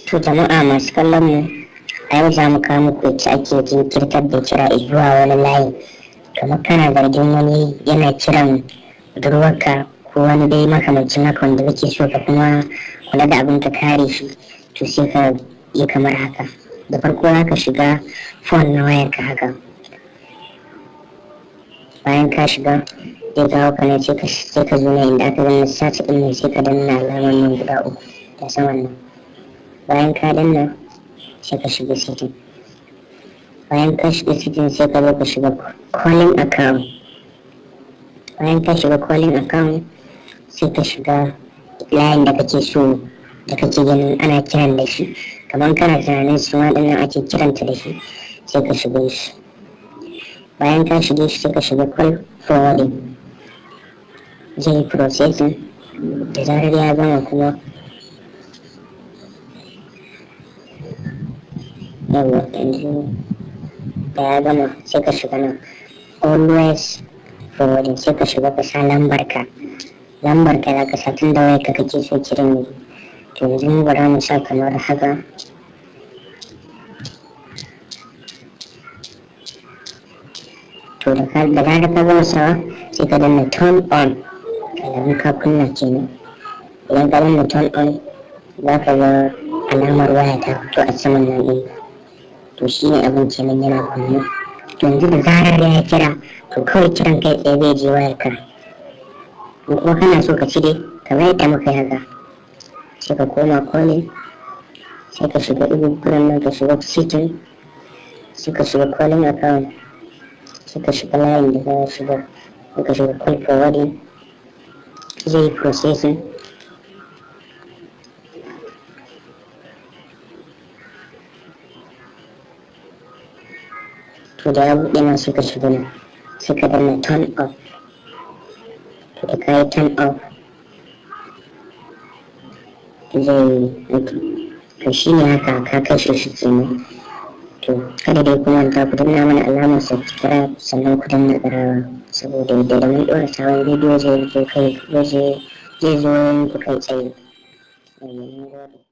To jama'a masu kallon mu, a yau za mu kawo muku yacce ake jinkirtar da kira zuwa wani layi. Kamar kana zargin wani yana kiran budurwarka ko wani dai makamancin haka wanda kake so ka kuma kula da abin ka kare shi, to sai ka yi kamar haka. Da farko za ka shiga phone na wayarka haka. Bayan ka shiga, zai kawo ka nan, sai ka zo nan inda aka danna search ɗin nan, sai ka danna alamar nan guda uku da saman nan. Bayan ka danna, sai ka shiga setting. Bayan ka shiga setting, sai ka zo ka shiga calling account. Bayan ka shiga calling account, sai ka shiga layin da kake so, da kake ganin ana kiran da shi. Kamar kana tunanin su ma ɗin nan ake kiranta da shi, sai ka shiga shi. Bayan ka shige shi, sai ka shiga call forwarding. Zai yi processing. Da zarar ya gama kuma, yawwa, yanzu da ya gama, sai ka shiga nan always forwarding, sai ka shiga ka sa lambar ka. Lambar ka za ka sa, tun da wayar ka kake so kiran yanzu. To yanzu mu bara mu sa kamar haka. To da zarar ka gama sawa, sai ka danna turn on, alamun ka kunna kenan. Idan ka danna turn on, za ka ga alamar waya ta fito a saman nan ɗin. To shi ne abin kenan, yana kunne. To yanzu da zarar ya kira, to kawai kiran kai tsaye zai je wayar ka. In kuma kana so ka cire, kamar yadda muka yi haka, sai ka koma calling, sai ka shiga ɗugugunan nan, ka shiga setting, sai ka shiga calling account, sai ka shiga layin da za shiga, sai ka shiga call forwarding. Zai yi processing. To da ya buɗe ma, sai ka shiga nan, sai ka danna turn off. To da ka yi turn off, zai mutu. To shi ne haka, ka kashe shi kenan. To kada dai ku manta ku danna mana alamar subscribe, sannan ku danna ƙararrawa, saboda da mun ɗora sabon bidiyo zai zo kai zai zo muku kai tsaye. Mun gode.